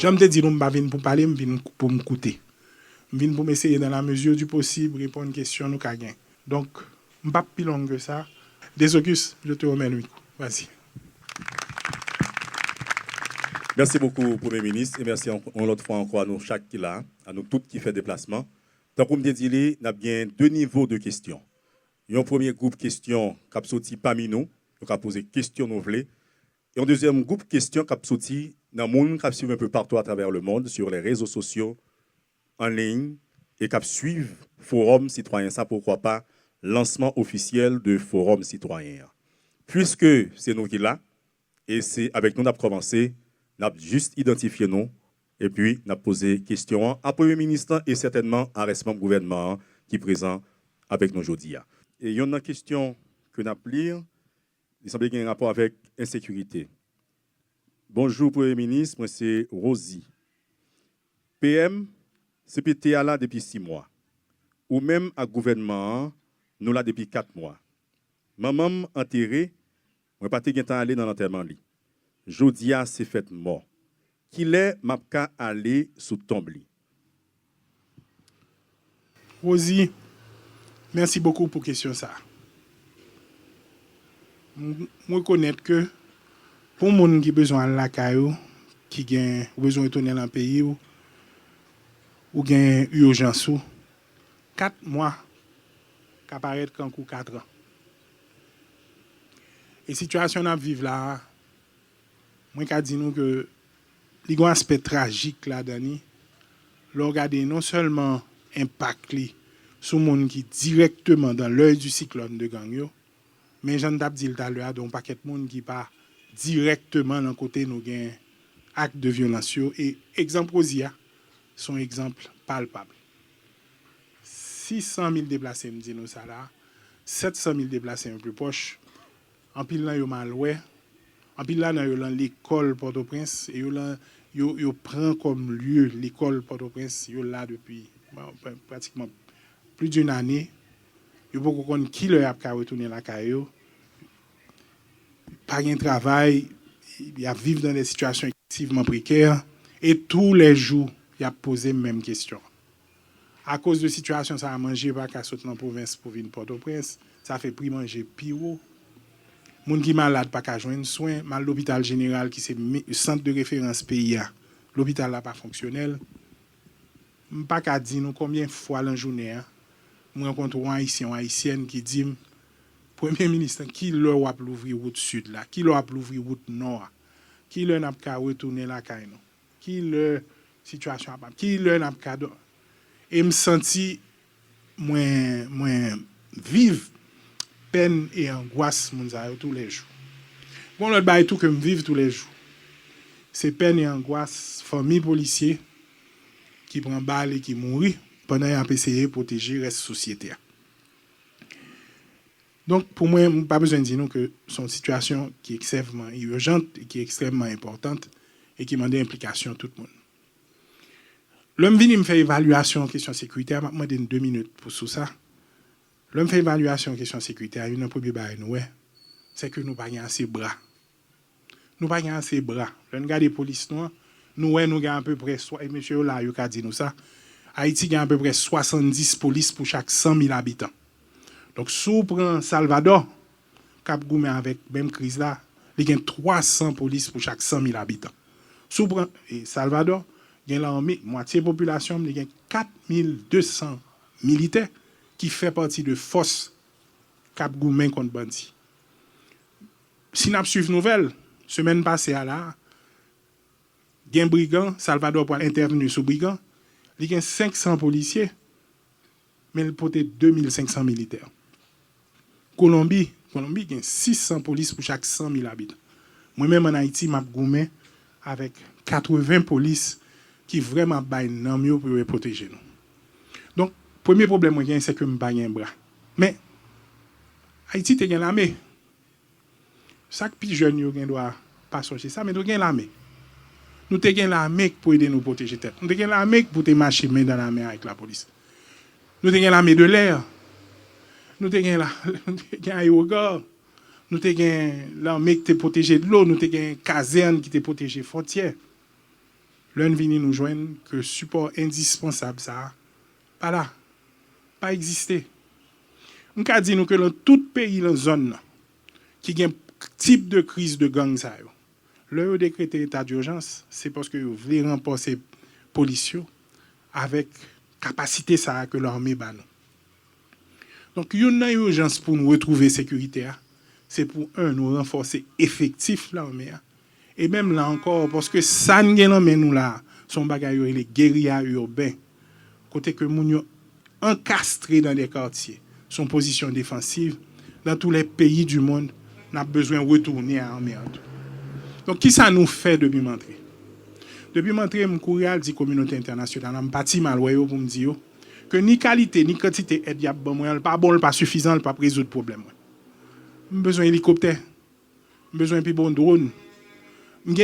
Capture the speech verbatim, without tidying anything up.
Jan m te di nou, m pa vin pou m pale, m vin pou m koute. M vin pou m eseye, dans la mesure du possible, reponn kesyon nou ka gen. Donk, m p ap pi long ke sa. Dezokus, je te remets le micro. Vas-y. Mèsi bokou, Premye Minis, e mèsi yon lòt fwa ankò a nou chak ki la, a nou tout ki fè deplasman. Tankou m te di li, n ap gen de nivo de kesyon. Yon premye gwoup kesyon k ap soti pami nou, nou ka poze kesyon nou vle. Yon dezyèm gwoup kesyon k ap soti nan moun k ap swiv un peu partout à travers le monde sur les réseaux sociaux, an liy, e k ap swiv Fowòm Sitwayen sa, poukwa pa lansman ofisyèl de Fowòm Sitwayen an. Piske se nou ki la, e se avèk nou n ap kòmanse, n ap jis idantifye nou, epi n ap poze kesyon an a Premye Minis lan e sètènman a rès manm gouvènman an ki prezan avèk nou jodi a. E yonn nan kesyon ke n ap li, li sanble gen rapò avèk ensekirite. Bonjou Premye Minis, mwen se Rosie. P M, C P T a la depi sis mwa. Ou menm ak gouvènman an, nou la depi kat mwa. Manman m antere, mwen pa te gentan ale nan lantèman li. Jodi a se fèt mò. Kilè m ap ka ale sou tonb li? Rosie, mèsi bokou pou kesyon sa. M rekonèt ke pou moun ki bezwen al lakay ou, ki gen ou bezwen retounen nan peyi w, ou gen ijans ou, kat mwa ka parèt kankou kat an. E sitiyasyon n ap viv la a, mwen ka di nou ke li gen yon aspè trajik ladan li. Lè w gade non sèlman enpak li sou moun ki dirèkteman dans l'œil du cyclone de gang yo, men jan n t ap di l talè a, gen yon pakèt moun ki pa dirèkteman nan kote nou gen ak de vyolans yo. E egzanp Rosie a, se yon egzanp palpab. Sis san mil deplase, m di nou sa la, sèt san mil deplase yon pli pwòch. Anpil nan yo m al wè. Anpil ladan yo lan lekòl Pòtoprens. E yo lan, yo, yo pran kòm lye lekòl Pòtoprens. Yo la depi pratikman plis d'une ane. Yo poko konn kilè y ap ka retounen lakay yo. Pa gen travay, y ap viv nan de sitiyasyon eksesivman prekè. E toulèjou, y ap poze m menm kesyon. Akoz de sitiyasyon sa a, manje pa ka sot nan pwovens pou vin Pòtoprens. Sa fè pri manje pi wo. Moun ki malad pa ka jwenn swen. M al lopital jeneral ki se sant de referans peyi a. Lopital la pa fonksyonèl. M pa ka di nou konbyen fwa lan jounen an, m rankontre yon Ayisyen, yon Ayisyèn ki di m, Premye Minis lan, kilè w ap louvri wout Sid la? Kilè w ap louvri wout Nò a? Kilè n ap ka retounen lakay nou? Kilè sitiyasyon ap ap? Kilè n ap ka dò? E m santi mwen, mwen viv pèn e angwas moun sa yo toulèjou. Gon lòt bagay tou ke m viv toulèjou. Se pèn e angwas fanmi polisye ki pran bal e ki mouri pandan y ap eseye pwoteje rès sosyete a. Donk, pou mwen, m pa bezwen di nou ke se yon sitiyasyon ki ekstrèmman ijant e ki ekstrèmman enpòtan e ki mande enplikasyon tout moun. Lè m vini m fè evalyasyon kesyon sekirite a, m ap mande n de minit pou sou sa. Lè m fè evalyasyon kesyon sekirite a, youn nan premye bagay nou wè, se ke nou pa gen ase bra. Nou pa gen ase bra. Lè n gade polis nou an, nou wè nou gen apeprè, e mesye yo la, yo ka di nou sa, Ayiti gen apeprè swasanndis polis pou chak san mil abitan. Donk, si w pran Salvadò, k ap goumen avèk menm kriz la, li gen twa san polis pou chak san mil abitan. Si w pran e, Salvadò, gen lame, mwatye popilasyon l, li gen kat mil de san militè ki fè pati de fòs k ap goumen kont bandi. Si n ap swiv nouvèl, semèn pase a la, gen brigan, Salvadò pral entèvni sou brigan, li gen senk san polisye, men l pote de mil senk san militè. Kolonbi, Kolonbi gen sis san polis pou chak san mil abitan. Mwen menm ann Ayiti, m ap goumen avèk katreven polis ki vrèman ap bay nanm yo pou yo pwoteje nou. Donk, premye pwoblèm mwen genyen, se ke m pa gen bra. Men, Ayiti te gen lame. Sa k pi jèn yo gendwa pa sonje sa, men nou gen lame. Nou te gen lame k pou ede nou pwoteje tèt. Nou te gen lame k pou te mache men dan lamen avèk lapolis. Nou te gen lame de lè. Nou te gen, la, nou te gen ayewogò. Nou te gen lame k te pwoteje dlo. Nou te gen kazèn ki te pwoteje fwontyè. Lè n vini, nou jwenn ke sipò endispansab sa a pa la, pa egziste. M ka di nou ke nan tout peyi nan zòn nan ki gen tip de kriz de gang sa yo, lè yo dekrete eta dijans, se paske yo vle ranfòse polis yo avèk kapasite sa a ke lame ba nou. Donk, youn nan ijans pou nou retwouve sekirite a, se pou, en, nou ranfòse efektif lame a. E menm la ankò, paske sa n gen nan men nou la a, se yon bagay yo rele geriya iben, kote ke moun yo ankastre nan de katye, se yon pozisyon defansiv. Dans tous les pays du monde, n ap bezwen retounen a ame an tou. Donk, kisa nou fè depi m antre? Depi m antre, m kouri al di kominote entènasyonal la, m pa ti mal wè yo pou m di yo ke ni kalite, ni kantite èd y ap ban mwen an, l pa bon, l pa sifizan, l p ap rezoud pwoblèm mwen. M bezwen elikoptè. M bezwen pi bon dwòn. M gen